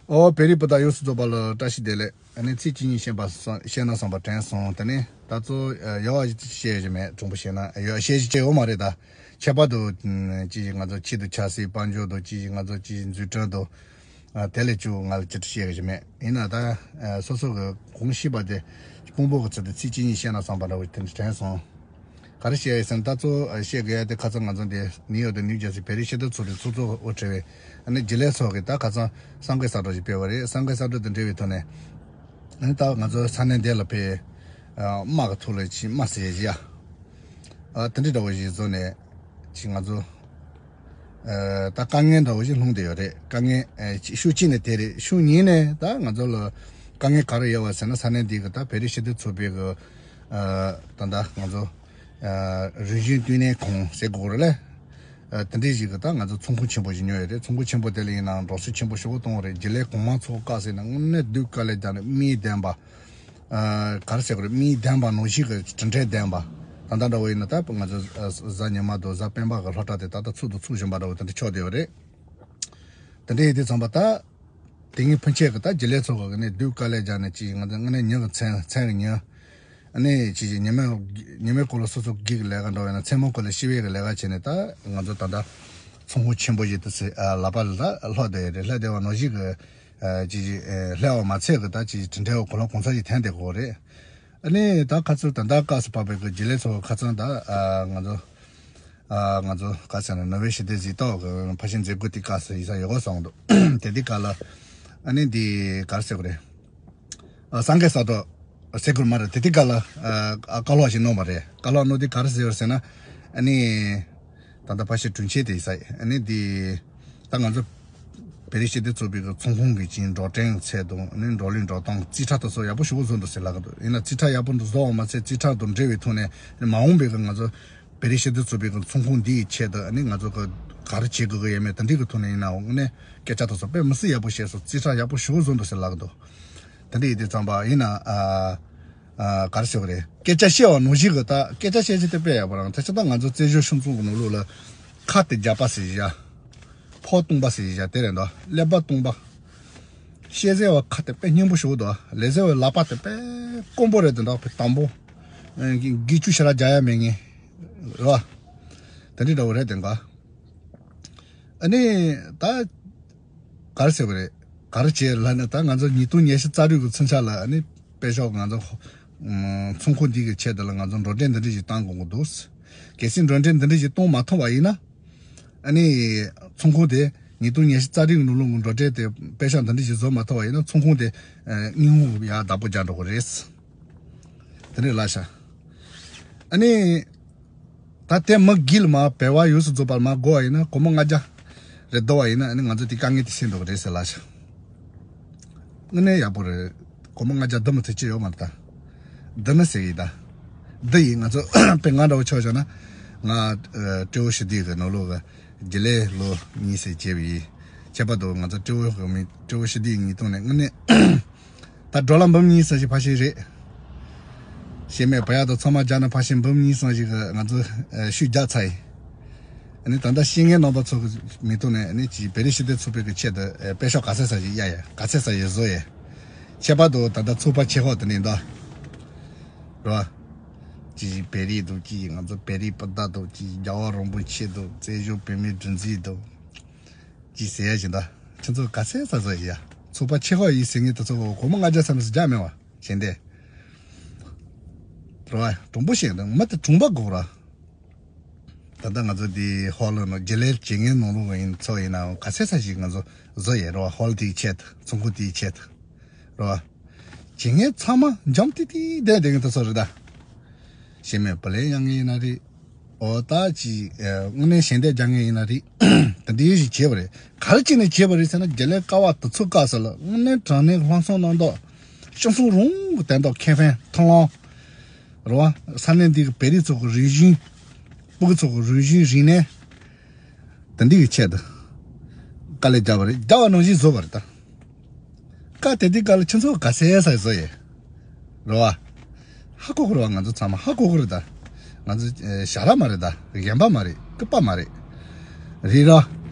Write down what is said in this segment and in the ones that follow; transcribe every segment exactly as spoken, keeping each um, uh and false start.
ཨོ། བོད་རིགས་སྤུན་ཟླ་ཡོངས་སུ་རྫོགས་པ་ལ་བཀྲ་ཤིས་བདེ་ལེགས། ཨ་ནི་ཚིག་གཅིག་གཉིས་བཤད་པ་བསམ་བཤད་ན་བསམ་པ་དྲན་སོང་། དེ་ནས་ད་ཚོ་ཡག་པ་ཞིག་བཤད་ཀྱི་མེད། དྲང་པོ་བཤད་ན་ཡག་བཤད་ཀྱི་ཡོད་མ་རེད། ད་ཁྱད་པར་དུ་ཅི་ཞིག་ང་ཚོ་ཆེད་དུ་ཆབ་སྲིད་དཔལ་འབྱོར་དང་ཅི་ཞིག་ང་ཚོ་ཅི་ཞིག་འཛུགས་སྐྲུན་དང་། དེ་ལས་ཅུང་ང་ལ་ཅི་ཞིག་བཤད་ཀྱི་མེད། ཡིན་ན་ད་སོ་སོ་གི་གོང་ཞུས་པ་དེ་དཔང་པོ་གི་ཚུལ་དུ་ཚིག་གཅིག་གཉིས་བཤད་ན་བསམ་པ་འདྲ་བོ་དེ་འདྲ་དྲན་སོང་། ག་རེ་བཤད་ཡོད་ཟེར་ན། ད་གཙོ་བོ་བཤད་དགོས་ཡ་དེ་ཁ་སང་ང་ཚོ་འདི་ནིའུ་ཡོག་དང་ནིའུ་ཇར་སི་བོད་རིགས་སྤྱི་མཐུན་ཚོགས་པའི་ཚོགས་གཙོ་དབུ་ཁྲིད་པའི་ཨ་ནི་རྒྱུན་ལས་ཚོ་གིས་ད་ཁ་སང་གསར་འགོད་གསལ་བསྒྲགས་ཤིག་སྤེལ་བ་རེད། གསར་འགོད་གསལ་བསྒྲགས་དང་འབྲེལ་བའི་ཐོག་ནས་ཨ་ནི་ད་ང་ཚོ་ས་གནས་འདི་ལ་ཕེབས། དམག་གི་ཐོག་ལ་ཅིག་དམག་ཟེར་ཡ་ཅིག་ཡ། དེ་འདྲའི་འདྲ་བོ་ཞིག་བཟོས་ནས་ཅིག་ང་ཚོ་ད་དཀའ་ངལ་འདྲ་བོ་ཞིག་ལྷུང་བསྡད་ཡོད་རེད། དཀའ་ངལ་ཨེ་ཅིག་ཤུགས་གཅིག་ནས་དེ་རེད། ཤུགས་གཉིས་ནས་ད་ང་ཚོ་ལ་དཀའ་ངལ་ག་རེ་ཡོད་པ་ཟེར་ན། ས་གནས་འདི་གི་ད་བོད་རིགས་སྤྱི་མཐུན་ཚོགས་པའི་གི་ད་ལྟ་ང་ཚོ་རིག་གཞུང་བསྟི་གནས་ཁང་ཟེར་དགོས་རེད་ལ། དེ་འདྲའི་ཞིག་གི་ད་ང་ཚོ་ཚོགས་ཁང་ཆེན་པོ་ཞིག་ཉོས་ཡོད་རེད། ཚོགས་ཁང་ཆེན་པོ་དེ་ལ་ཡིན་ནའང་འགྲོ་སོང་ཆེན་པོ་ཞེ་པོ་གཏོང་བ་རེད། རྒྱུན་ལས་གོང་མ་ཚོ་སྐབས་ཟེར་ན་དངོས་གནས་སྡུག་དཀའ་ལས་རྒྱག་ནས་མིའི་བདེན་པ། ག་རེ་ཟེར་དགོས་རེད། མིའི་བདེན་པ་ནང་བཞིན་གྱི་གྲུབ་འབྲས་ལྡན་པ། ད་ལྟ་འདྲ་བོ་ཡིན་ན་ད་ང་ཚོ་གཟའ་ཉི་མ་དང་གཟའ་སྤེན་པ་གི་སློབ་གྲྭ་དེ་ད་ལྟ་ཚུགས་དང་ཚུགས་བཞིན་པ་འདྲ་བོ་དེ་འདྲ་ཆགས་བསྡད་ཡོད་རེད། དེ་འདྲ་ཡིན་དུས་ཙམ་པ་ད། དེ་སྔའི་ཕན་ཆད་ཀྱི་ད་རྒྱུན་ལས་ཚོ་གི་ནས་སྡུག་དཀའ་ལས་རྒྱག་ནས་ཅིག་ང་ཚོ་དངོས་གནས་ཉིན་གྱི་མཚན་མཚན་གྱི་ཉིན། ཨ་ནི་ཅིག་ཉི་མའི་ཉི་མའི་སྐོར་ལ་སོ་སོ་སྒེར་གྱི་ལས་ཀ་འགྲོ་བས་ན་མཚན་མོ་སྐོར་ལ་ཞི་བའི་གི་ལས་ཀ་བྱས་ནས་ད་ང་ཚོ་ད་ལྟ་ཚོགས་ཁང་ཆེན་པོ་ཞིག་ཏུ་ཚེ་ལག་པ་ལ་ལྷག་བསྡད་ཡོད་རེད། ལྷག་བསྡད་པ་ནང་བཞིན་གྱི་ཅིག་ལྷག་པ་མ་ཚད་གི་ད་ཅིག་དེ་འདྲའི་གོ་ལ་གོང་ས་ཞིག་ཐོན་བསྡད་ཀྱི་ཡོད་རེད། ཨ་ནི་ད་ཁ་ཚུར་ད་ལྟ་སྐབས་སུ་བབས་པའི་གི་རྒྱུན་ལས་ཚོ་ཁ་ཚང་ད་ང་ཚོ། ཨ། ང་ཚོ་ག་ཟེར་ན་ནོ་བེལ་ཞི་བདེའི་གཟེངས་རྟགས་ཀྱི་ཕར་ཕྱིན་མཛད་སྒོ་དེ་སྐབས་སུ་ཡིན་ས་ཡོད་གོ་སོང་འདུག་དེ་དུས་སྐབས་ལ་ཨ་ནི་འདི་ག་རེ་ཟེར་དགོས་རེད། ཨ། གསར་འགོད་གསར་རྟོགས་ཟེར་དགོས་མ་རེད། དེ་དུས་སྐབས་ལ་ཨ་བཀའ་སློབ་ཞིག་གནང་བ་རེད། བཀའ་སློབ་གནང་དུས་ག་རེ་ཟེར་ཡོད་ཟེར་ན། ཨ་ནི་ད་ལྟ་ཕར་ཕྱིན་དྲུང་ཆེ་དེ་ཡིན་ས་ཡིན། ཨ་ནི་འདི་ད་ང་ཚོ་བོད་རིགས་སྤྱི་མཐུན་ཚོགས་པའི་གི་ཚོགས་ཁང་གི་ཅིག་འགྲོ་གྲོན་ཚད་དང་ཨ་ནི་འགྲོ་ལུགས་འགྲོ་སྟངས་རྩིས་ཁྲ་དེ་ཚོ་ཡག་པོ་ཞེ་པོ་བཟོ་འདུག་ཟེར་ལབ་ཀྱི་འདུག་ཡིན་ན་རྩིས་ཁྲ་ཡག་པོ་འདུག་བཟོ་བ་མ་ཚད་རྩིས་ཁྲ་དང་འབྲེལ་བའི་ཐོག་ནས་མ་འོངས་པའི་གི་ང་ཚོ་བོད་རིགས་སྤྱི་མཐུན་ཚོགས་པའི་གི་ཚོགས་ཁང་འདིའི་ཆེད་དུ་ཨ་ནི་ང་ཚོ་གི་ག་རེ་བྱེད་དགོས་ཀྱི་ཡོད་མེད་དེ་འདྲའི་གི་ཐོག་ནས་ཡིན་ནའང་དངོས་གནས་སྐད་ཆ་དེ་ཚོ་དཔེ་མི་སྲིད་ཡག་པོ་བཤད་སོང་། རྩིས་ཁྲ་ཡག་པོ་ཞེ་པོ་བཟོ་འདུག་ཟེར་ལབ་ཀྱི་འདུག་དེ་འདྲ་ཡིན་དུས་ཙམ་པ་ཡིན་ན་ཨ་ཨ་ག་རེ་ཟེར་དགོས་རེད། སྐད་ཆ་བཤད་པ་ནང་བཞིན་གི་ད་སྐད་ཆ་བཤད་ཆེད་དུ་དཔེ་ཡག་པོ་རང་ད་ཆ་ད་ང་ཚོ་བཙན་བྱོལ་སྤྱི་ཚོགས་ཀྱི་ནང་ལོགས་ལ་ཁ་དེ་རྒྱབ་པ་ཟེར་བཞག་ཕོ་སྟོང་པ་ཟེར་བཞག་དེ་རེད་འདུག་ཀླད་པ་སྟོང་པ། བཤད་ཟེར་བ་ཁ་དེ་དཔེ་སྙན་པོ་ཞིག་འདུག་ལས་ཟེར་བའི་ལག་པ་དེ་དཔེ་དཀོན་པོ་རེད་དེ་འདྲ། དཔེ་དམ་པོ། ཨ་གི་གི་ཅུ་ཞེ་དྲག་རྒྱག་ཡ་མེད་ངེས། རེད་བ། དེ་འདྲ་འདྲ་བོ་རེད་དེ་འགའ། ཨ་ནི་ད་ག་རེ་ཟེར་བ་རེད། ག་རེ་བྱས་ལབ་ན་ད་ང་ཚོ་ཉིས་སྟོང་ཉི་ཤུ་རྩ་དྲུག་གི་ཚུན་ཆད་ལ་ཨ་ནི་དཔེ་ཤོག་ང་ཚོ་ཚོགས་ཁང་འདི་གི་ཆེད་དུ་ལ་ང་ཚོ་འགྲོ་གྲོན་འདི་འདྲ་ཞིག་བཏང་དགོས་ཀྱི་འདུག་གལ་སྲིད་འགྲོ་གྲོན་འདི་འདྲ་ཞིག་གཏོང་མ་ཐུབ་པ་ཡིན་ན། ཨ་ནི་ཚོགས་ཁང་དེ་ཉིས་སྟོང་ཉི་ཤུ་རྩ་དྲུག་གི་ནང་ལོགས་ཀྱི་འགྲོ་གྲོན་དེ་དཔེ་ཤག་འདི་འདྲ་ཞིག་བཟོ་མ་ཐུབ་པ་ཡིན་ན་ཚོགས་ཁང་དེ་ཨ་སྔོན་འགོག་ཡག་བདག་པོ་རྒྱག་འགྲོ་གི་རེད། དེ་འདྲ་ལབ་ཤག་ཨ་ནི་ད་དེ་མི་དགེ་ལ་མ་བོད་པ་ཡོངས་སུ་རྫོགས་པ་ལ་མ་གོ་བ་ཡིན་ན་སྒོར་མོ་ལྔ་བརྒྱ་རེ་བསྡུ་བ་ཡིན་ན་ཨ་ནི་ང་ཚོ་དེ་དཀའ་ངལ་དེ་སེལ་འགྲོ་གི་རེད་ཟེར་ལབ་ཤག་དངོས་གནས་ཡག་པོ་རེད། སྒོར་མོ་ལྔ་བརྒྱ་བསྡུ་མི་ཐུབ་ཀྱི་ཡོད་མ་རེད་ད། འདི་ནི་ཟེར་གྱི་ད། འདི་ཡིན་ང་ཚོ་དཔེ་ང་འདྲ་བོ་ཆོག་བྱུང་ན། ང་ཨ་སྤྲེའུ་ཞི་བདེ་གི་ནང་ལོགས་ཀྱི་རྒྱུན་ལས་ལོ་གཉིས་ཙམ་བྱས་པ་ཡིན། ཁྱད་པར་དུ་ང་ཚོ་སྤྲེའུ་གི་མི་སྤྲེའུ་ཞི་བདེ་གི་ཉིས་སྟོང་ནས་དངོས་གནས་ད་ཌོ་ལར་འབུམ་གཉིས་ཙམ་ཞིག་ཕར་ཕྱིན་རེད། ཤེས་མེད་བ་ཡག་དང་ཚང་མ་སྦྱར་ན་ཕར་ཕྱིན་འབུམ་གཉིས་ཙམ་ཞིག་གི་ང་ཚོ་ཨ་ཤུགས་རྒྱག་ཚར་ཡིན། ཨ་ནི་ད་ལྟ་ཤེས་མཁན་རྣམ་པ་ཚོ་གི་མིང་ཐོག་ནས་ཨ་ནི་ཅིག་བོད་རིགས་སྤྱི་མཐུན་ཚོགས་པའི་གི་ཆེད་དུ་ཨེ་དཔེ་ཤོག་ག་ཚད་ཙམ་ཞིག་གཡར་ཡ་ག་ཚད་ཙམ་ཞིག་བཟོ་ཡ། ཁྱད་པར་དུ་ད་ལྟ་ཚོགས་པ་ཆེ་ཁག་དེ་ནས་འདུག་རེད་བ། ཅིག་བོད་རིགས་འདུག་ཅིག་ང་ཚོ་བོད་རིགས་སྤུན་ཟླ་འདུག་ཅིག་རྒྱལ་བ་རིན་པོ་ཆེ་འདུག་བཙན་བྱོལ་བོད་མིའི་སྒྲིག་འཛུགས་འདུག་ཅིག་ཟེར་ཡ་ཞིག་འདུག་ཁྱེད་ཚོ་ག་ཚད་ཙམ་བཟོ་ཡ། ཚོགས་པ་ཆེ་ཁག་ཡིན་ཟེར་མཁན་དེ་ཚོ་སྒོར་མོ་ལྔ་བརྒྱ་ཙམ་ཞིག་རྒྱག་མེད་བ་ཞེ་འདས། རེད་བ། དྲང་པོ་བཤད་ན་མི་དེ་གྲོང་པ་དགོས་ར། ད་ལྟ་ང་ཚོ་འདི་ཧོལ་ནང་རྒྱུན་ལས་བྱེད་མཁན་ནང་ལོགས་ཡིན་ཚོ་ཡིན་ནའང་ག་ཚད་ཙམ་ཞིག་ང་ཚོ་བཟོ་ཡས་རེད་བ། ཧོལ་དེའི་ཆེད་དུ་ཚོགས་ཁང་དེའི་ཆེད་དུ་རེད་བ། བྱེད་མཁན་ཚང་མ་འཇམ་ཏིག་ཏིག་བསྡད་བསྡད་མཁན་དེ་ཚོ་རེད་ད། ཤེས་མེད་བུ་ལོན་གཡར་མཁན་ཡིན་ན་རེད། འོ་ད་ཅིག་ཨ་དངོས་གནས་ཞལ་འདེབས་རྒྱག་མཁན་ཡིན་ན་རེད། དེ་འདྲའི་ཞིག་བྱས་པ་རེད། ག་རེ་བྱས་ནས་བྱས་པ་རེད་ཟེར་ན་རྒྱུན་ལས་ཀ་བ་དེ་ཚོ་སྐབས་སུ་ལ་དངོས་གནས་དྲང་གནས་ལྷག་བསམ་རྣམ་དག་སྤྱི་ཚོགས་རང་གི་དོན་དག་ཁེ་ཕན་མཐོང་ལམ། རེད་བ། ས་གནས་འདི་གི་བོད་རིགས་ཚོ་གི་རིག་གཞུང་། སྤུ་གུ་ཚོ་གི་རིག་གཞུང་རིག་གནས། དེ་འདི་གི་ཆེད་དུ་དཀའ་ལས་བརྒྱབ་པ་རེད། བརྒྱབ་པ་ནང་བཞིན་བཟོས་པ་རེད་ད། བཀའ་དེ་དུས་སྐབས་ལ་ཁྱེད་ཚོ་ག་ཚད་ཙམ་བཟོ་ཡས། རེད་བ། ཧ་གོ་གི་རེད་བ། ང་ཚོ་ཚང་མ་ཧ་གོ་གི་རེད་ད། ང་ཚོ་ཨེ་ཞ་ར་མ་རེད་ད། རྒན་པ་མ་རེད། སྐུད་པ་མ་རེད། རེད་ར།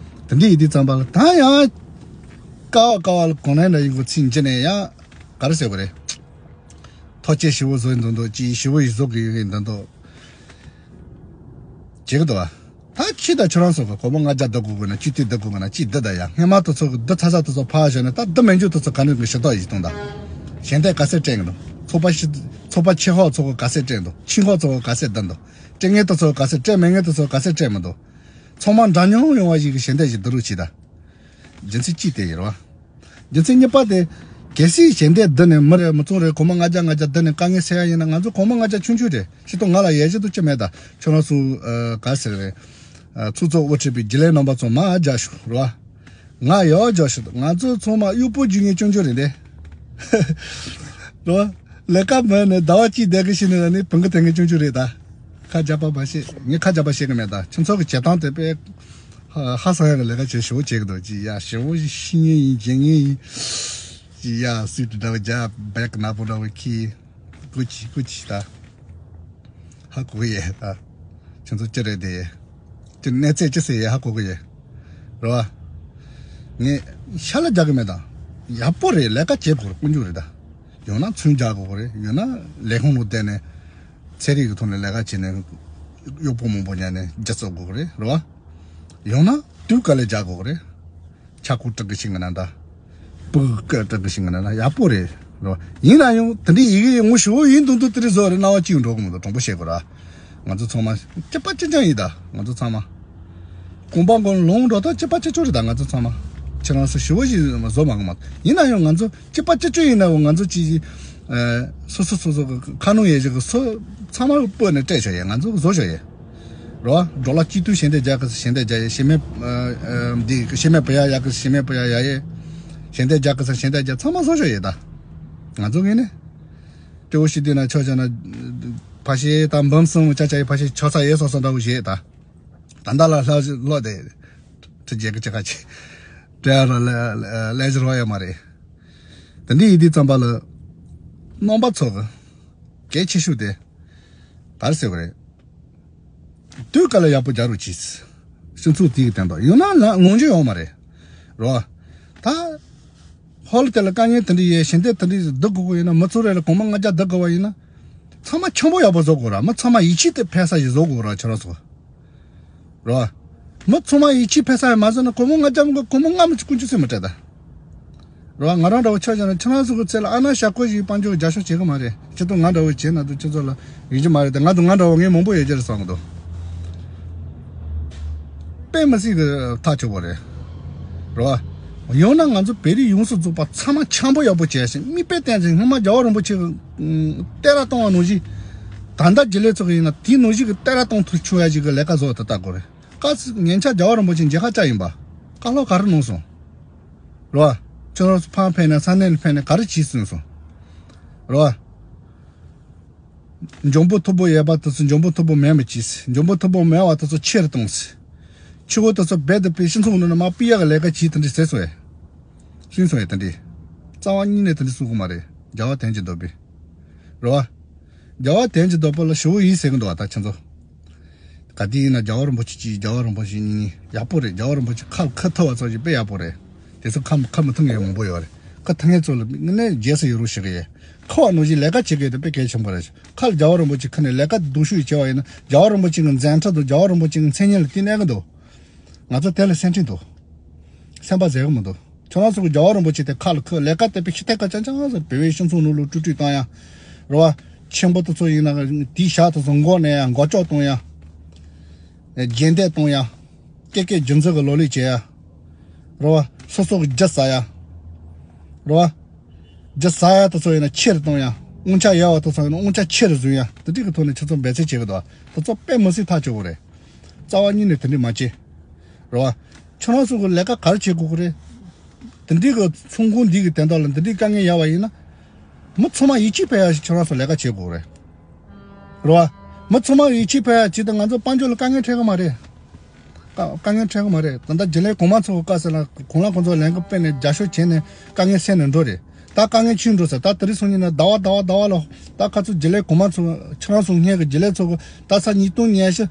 དེ་འདྲ་ཡིན་དུས་ཙམ་པ་ལ་ད་ཡང་ ཀ་བ་ཀ་བ་ལ་གོང་ནས་འདྲ་ཡིན་གོ་ཚིག་འཇི་ནས་ཡང་ག་རེ་ཟེར་བ་རེད། ཐོ་ཅེ་ཞི་བོ་བཟོ་ཡིན་འདུག་འདུག་ཅི་ཞི་བོ་ཡི་བཟོ་གི་ཡིན་འདུག་འདུག་བྱེད་གི་འདུག་བ། ད་ཁྱི་དང་ཁྱོད་རང་ཚོ་གི་གོ་མོ་ང་རྒྱ་འདུག་དགོས་གི་ན་ཅི་དུས་འདུག་དགོས་གི་ན་ཅི་འདི་ད་ཡ་སྔས་མ་དུ་ཚོ་གི་འདི་ཚ་ཚ་དུ་ཚོ་ཕ་བཞག་ནས་ད་འདི་མན་ཇུ་དུ་ཚོ་ག་ནས་གི་ཞི་ཏོག་ཡིད་གཏོང་ད། ཞལ་འདེབས་ག་ཚད་སྤྲད་གི་འདུག་ཚོགས་པ་ཤི་ཚོགས་པ་ཆེ་ཧོག་ཚོ་གི་ག་ཚད་སྤྲད་འདུག་ཆིང་ཧོག་ཚོ་གི་ག་ཚད་བསྡད་འདུག་སྤྲད་ངེས་དུ་ཚོ་གི་ག་ཚད་སྤྲད་མེད་ངེས་དུ་ཚོ་གི་ག་ཚད་སྤྲད་མི་འདུག་ཚང་མ་འདྲ་མཉམ་ཡོང་བ་ཞིག་གི་ཞལ་འདེབས་ཞིག་བསྡུ་རུག་བྱེད་ད། རྒྱུ་མཚན་ཅི་དེ་ཡིན་རོ། རྒྱུ་མཚན་གཉིས་པ་དེ། གལ་སྲིད་ཞལ་འདེབས་བསྡུ་ནས་མི་རེ་མི་ཚོ་རེ་གོ་མ་ལྔ་བརྒྱ་ལྔ་བརྒྱ་བསྡུ་ནས་དཀའ་ངལ་སེལ་ཡ་ཡིན་ན་ང་ཚོ་གོ་མ་ལྔ་བརྒྱ་ཆུང་ཆུང་རེད། ཤི་ཏོ་ང་ལ་ཡལ་གཞི་དུ་ཅི་མེད་ད་ཁྱོད་རང་ཚོ་ག་ཟེར་རེད། ཚོགས་གཙོ་དབུ་ཁྲིད་པའི་རྒྱུན་ལས་རྣམ་པ་ཚོ་མ་རྒྱག་ཤོག་རོ། ང་ཡག་རྒྱག་ཤོག་ང་ཚོ་ཚང་མ་གཡོག་པོ་རྒྱུག་ངེས་ཆུང་ཆུང་རེད་དེ། རོ། ལས་ཀ་མེད་ནས་ཟླ་བ་གཅིག་བསྡད་གི་ཤི་ནས་ནི་བུན་གི་དེང་གི་ཆུང་ཆུང་རེད་ད། ཁ་རྒྱག་པ་མ་ཤེས་ངས་ཁ་རྒྱག་པ་ཤེས་གི་མེད་ད་ཁྱོད་ཚོ་གི་བྱེད་སྟངས་དེ་དཔེ། ཧ་ཧ་སང་ཡག་གི་ལས་ཀ་བྱེད་ཞེ་བོ་བྱེད་གི་འདུག་ཅི་ཡ་ཞེ་བོ་ཤི་ཉེན་ཡིན་བྱེད་ཉེན་ཡིན། ཅི་ཡ་སུས་དུ་འདྲ་བ་རྒྱ་བེག་ནག་པོ་འདྲ་བ་ཁྱི། ཀུ་ཅི་ཀུ་ཅི་ད། ཧ་གོ་གི་ཡེ་ད། ཁྱོད་ཚོ་ཅི་རེད་དེ། ཅི་གནས་ཚད་ཅི་ཟེར་ཡེ་ཧ་གོ་གི་ཡེ། རེད་བ། ངས་ཤ་ལ་རྒྱག་གི་མེད་ད། ཡག་པོ་རེད་ལས་ཀ་བྱེད་དགོས་རེད་དཀོན་མཆོག་རེད་ད། ཡང་ན་ཚོན་རྒྱག་དགོས་རེད་ཡང་ན་ལས་ཁུངས་ལ་བསྡད་ནས། ཚན་རིག་གི་ཐོག་ནས་ལས་ཀ་བྱས་ནས། གཡོག་པོ་མང་པོ་ཉར་ནས་རྒྱ་བཙོག་དགོས་རེད་རེད་བ། ཡང་ན་དུས་ག་ལེ་རྒྱག་དགོས་རེད། ཆ་ཁུ་དྲག་གི་ཤིང་ན་ད། སྤུ་གུ་དྲག་གི་ཤིང་ན་ད་ཡག་པོ་རེད་རོ། ཡིན་ན་ཡང་དེ་འདྲའི་ཡི་གེ་ངོ་ཞུ་བོ་ཡིན་དུང་དུ་དེ་རིགས་བཟོ་རེ་རྣ་བ་ཅིག་འགྲོ་གི་མི་འདུག་དྲང་པོ་བཤད་དགོས་ར། ང་ཚོ་ཚང་མ་སྐྱིད་པ་ཅི་ཅང་ཡིན་ད་ང་ཚོ་ཚང་མ། གོམ་པ་མགོ་ལོང་འགྲོ་ད་སྐྱིད་པ་ཅི་ཅོ་རེད་ད་ང་ཚོ་ཚང་མ། ཁྱེད་རང་ཚོ་ཞུ་བོ་ཞིག་བཟོ་མ་གི་མ་ཡིན་ན་ཡང་ང་ཚོ་སྐྱིད་པ་ཅི་ཅོ་ཡིན་ན་འོ་ང་ཚོ་ཅི་སོ་སོ་སོ་སོ་གི་ཁ་ནང་ཡས་ཞིག་གི་སོ་ཚང་མ་སྤོས་ནས་སྤྲད་ཆོག་ཡས་ང་ཚོ་བཟོ་ཆོག་ཡས། རོ། འགྲོ་ལ་སྐྱིད་དུས་ཞལ་འདེབས་རྒྱག་གི་ཞལ་འདེབས་རྒྱག་ཡས་ཞེ་མེད། འདི་ཞེ་མེད་བུ་ཡ་ཡག་གི་ཞེ་མེད་བུ་ཡ་ཡ་ཡས། ཞལ་འདེབས་རྒྱག་གི་ས་ཞལ་འདེབས་རྒྱག་ཚང་མ་བཟོ་ཆོག་ཡས་ད། ང་ཚོ་ངས་ནི། སྐྱོ་བོ་ཞིག་དུས་ན་ཆོག་ཆོག་ན། ཕ་ཤེ་ད་འབུམ་གསུམ་ཆ་ཆ་ཡས་ཕ་ཤེ་ཆོག་ས་ཡས་སོ་སོ་འདྲ་བོ་ཞེས་ད། ད་ལྟ་ལ་ལྷག་ལོ་དེ། ཁྲི་རྒྱལ་གི་ཅི་ཁ་ཆེ། དྲེ་ར་ལ་ལས་ཞིག་རོ་ཡ་མ་རེད། དེ་འདི་ཡིན་དུས་ཙམ་པ་ལ། རྣམ་པ་ཚོ་གི། གལ་ཆེ་ཤོས་དེ། ག་རེ་ཟེར་བ་རེད། དུས་སྐབས་ལ་ཡག་པོ་རྒྱག་རོགས་གྱིས། སྤྱི་ཚོགས་དེའི་སྟེང་དུ་ཡང་ན་ལ་ངོམ་རྒྱུ་ཡོང་མ་རེད། རོ། ད། ཧོལ་དེ་ལ་དཀའ་ངལ་དེ་འདྲ་ཡོད་ཞལ་འདེབས་དེ་འདྲ་བསྡུ་དགོས་ཀྱི་ཡིན་ན་མི་ཚོ་རེ་ལ་གོང་མ་ལྔ་བརྒྱ་བསྡུ་དགོས་པ་ཡིན་ན། ཚང་མ་ཆེན་པོ་ཡག་པོ་བཟོ་དགོས་ར་མི་ཚང་མ་ཡིད་ཆེས་དེ་འཕེལ་ས་ཞིག་བཟོ་དགོས་ར་ཁྱོད་རང་ཚོ། རོ། མི་ཚང་མ་ཡིད་ཆེས་འཕེལ་ས་ཡང་མ་བཟོ་ན་གོང་མ་ལྔ་བརྒྱ་མི་དགོས་གོང་མ་ལྔ་མི་ཆུ་ཀུན་ཆུ་སེ་མི་སྤྲད་ད། རོ། ང་རང་འདྲ་བོ་ཆ་བཞག་ན་ཁྱེད་རང་ཚོ་གི་ཚེ་ལ་ཨ་ན་ཤ་ཀོ་ཞིག་དཔལ་འབྱོར་རྒྱ་ཤོག་བྱེད་གི་མ་རེད་ཁྱེད་ཚོ་ང་འདྲ་བོ་བྱེད་ན་དུ་ཁྱེད་ཚོ་ལ་ཡིན་གྱི་མ་རེད་དེ་ང་དུ་ང་འདྲ་བོ་ངས་མང་པོ་ཡོད་ཀྱི་རེད་བསམ་གི་འདུག་དཔེ་མི་སྲིད་གི་ཐག་ཆོད་པོ་རེད། རོ། ཡང་ན་ང་ཚོ་བོད་རིགས་ཡོངས་སུ་རྫོགས་པ་ཚང་མ་འཆམ་པོ་ཡག་པོ་བྱས་ཤིང་མིག་དཔེ་བསྟན་ཅིང་སྔོན་མ་རྒྱལ་བ་རིན་པོ་ཆེ་གི་ཨུམ་གཏད་ར་གཏོང་བ་ནང་བཞིན། ད་ལྟ་རྒྱུན་ལས་ཚོ་གི་ཡིན་ན་དེའི་ནང་བཞིན་གི་གཏད་ར་གཏོང་ཐུབ་ཆོག་ཡ་ཞིག་གི་ལས་ཀ་བཟོ་བ་དེ་ལྟ་དགོས་རེད། བཀའ་སྩལ་ཉན་ཆ་རྒྱལ་བ་རིན་པོ་ཆེ་མཇལ་ཁ་བཅར་ཡིན་པ། བཀའ་སློབ་ག་རེ་གནང་སོང་། རོ། ཁྱོད་རང་ཚོ་ཕར་ཕེབས་ནས་ས་གནས་ལ་ཕེབས་ནས་ག་རེ་བྱས་གསུངས་སོང་། རོ། འཇོན་པོ་མཐོ་པོ་ཡོད་པ་དེ་ཚོ་འཇོན་པོ་མཐོ་པོ་མེད་མི་བྱེད། འཇོན་པོ་མཐོ་པོ་མེད་པ་དེ་ཚོ་ཆེ་རུ་གཏོང་། ཆུ་བོ་དེ་ཚོ་རྦད་དེ་སྤེལ་སྤྱི་ཚོགས་ནང་ནས་མར་སྤེལ་ཡག་གི་ལས་ཀ་བྱེད་དེ་འདྲ་ཟེར་སོང་ཡ། གསུངས་སོང་ཡ་དེ་འདྲ། རྩ་བ་ཉིད་ནས་དེ་འདྲ་གསུང་གི་མ་རེད་རྒྱལ་བ་དོན་གྱི་འདོད་པས། རེད་བ། རྒྱལ་བ་དོན་གྱི་འདོད་པ་ལ་ཞུ་བོ་ཡིན་ཟེར་གི་འདུག་བ་ད་ཁྱེད་ཚོ། ག་དུས་ཡིན་ན་རྒྱལ་བ་རིན་པོ་ཆེ་གཅིག་རྒྱལ་བ་རིན་པོ་ཆེ་གཉིས་ཡག་པོ་རེད། རྒྱལ་བ་རིན་པོ་ཆེ་ཁ་ལ་ཁུར་ཐུབ་པ་ཚོ་ཞིག་དཔེ་ཡག་པོ་རེད། དེ་ཚོ་ཁ་ཁ་མི་ཐུབ་མཁན་མང་པོ་ཡོད་རེད། ཁ་ཐུབ་མཁན་ཚོ་ལ་དངོས་གནས་རྗེས་སུ་ཡི་རང་ཞུ་གི་ཡོད། ཁ་བ་ནང་བཞིན་ལས་ཀ་བྱེད་དགོས་དེ་དཔེ་གལ་ཆེན་པོ་རེད། ཁ་ལ་རྒྱལ་བ་རིན་པོ་ཆེ་ཁ་ནས་ལས་ཀ་སྡུག་ཤོས་བྱས་པ་ཡིན་ན་རྒྱལ་བ་རིན་པོ་ཆེ་གི་མཛད་འཕྲིན་དང་རྒྱལ་བ་རིན་པོ་ཆེ་གི་མཚན་སྙན་ལ་བརྟེན་གནས་ཀྱི་འདུག་ང་ཚོ་དེ་ལ་སེམས་ཁྲལ་འདུག་སེམས་པ་བཟོད་གི་མི་འདུག་ཁྱོད་རང་ཚོ་གི་རྒྱལ་བ་རིན་པོ་ཆེ་དེ་ཁ་ལ་ཁུར་ལས་ཀ་དེ་དཔེ་ཤི་ཐད་ཀ་ཅང་ཅང་ཟེར་བོད་པའི་སྤྱི་ཚོགས་ནང་ལོགས་དཀྲུག་དཀྲུག་བཏང་ཡ། རེད་བ། ཆེན་པོ་དེ་ཚོ་ཡིན་ན་དེའི་ཞག་དེ་ཚོ་མགོ་ནས་ཡ་མགོ་ལྕོག་གཏོང་ཡ། རྗེས་འདེད་གཏོང་ཡ། ཀེ་ཀེ་རྒྱུ་མཚན་གྱི་ལོ་ལེགས་བྱེད་ཡ། རེད་བ། སོ་སོ་གི་རྒྱུ་ཟ་ཡ། རེད་བ། རྒྱུ་ཟ་ཡ་དེ་ཚོ་ཡིན་ན་ཆེ་རུ་གཏོང་ཡ། དབང་ཆ་ཡག་པ་དེ་ཚོ་ཡིན་ན་དབང་ཆ་ཆེ་རུ་བཟུང་ཡ་དེ་འདྲའི་གི་ཐོག་ནས་ཁྱེད་ཚོ་འབད་བརྩོན་བྱེད་གི་འདུག་དེ་ཚོ་དཔེ་མི་སྲིད་ཐག་ཆོད་པོ་རེད། རྩ་བ་ཉིད་ནས་དེ་འདྲས་མ་བྱེད། རེད་བ། ཁྱོད་རང་ཚོ་གི་ལས་ཀ་ག་རེ་བྱེད་དགོས་ཀྱི་རེད། དེ་འདྲའི་གི་ཚོང་ཁང་འདི་གི་དོན་དག་ལ་འདི་འདྲའི་དཀའ་ངལ་ཡོད་པ་ཡིན་ན། མི་ཚང་མ་ཡིད་ཆེས་འཕེར་ཡག་ཞིག་ཁྱོད་རང་ཚོ་ལས་ཀ་བྱེད་དགོས་རེད། རེད་བ། མི་ཚང་མ་ཡིད་ཆེས་འཕེར་ཡག་ཅིག་དང་ང་ཚོ་དཔལ་འབྱོར་ལ་དཀའ་ངལ་འཕྲད་གི་མ་རེད། དཀའ་དཀའ་ངལ་འཕྲད་གི་མ་རེད། ད་ལྟ་རྒྱུན་ལས་གོང་མ་ཚོ་གི་སྐབས་སུ་ལ་གོང་ལ་ཁོང་ཚོ་ལས་འགུལ་སྤེལ་ནས་རྒྱབ་སྐྱོར་བྱས་ནས་དཀའ་ངལ་སེལ་ནས་འགྲོ་རེད། ད་དཀའ་ངལ་ཆེ་འགྲོ་ཟེར་ད་དེ་རིང་སང་ཉིན་ན་ཟླ་བ་ཟླ་བ་ཟླ་བ་ལ་ད་ཁ་ཚུར་རྒྱུན་ལས་གོང་མ་ཚོ་ཁྱེད་རང་ཚོ་སྔོན་གི་རྒྱུན་ལས་ཚོ་གི་ད་ས་ཉིས་སྟོང་ཉི་ཤུ་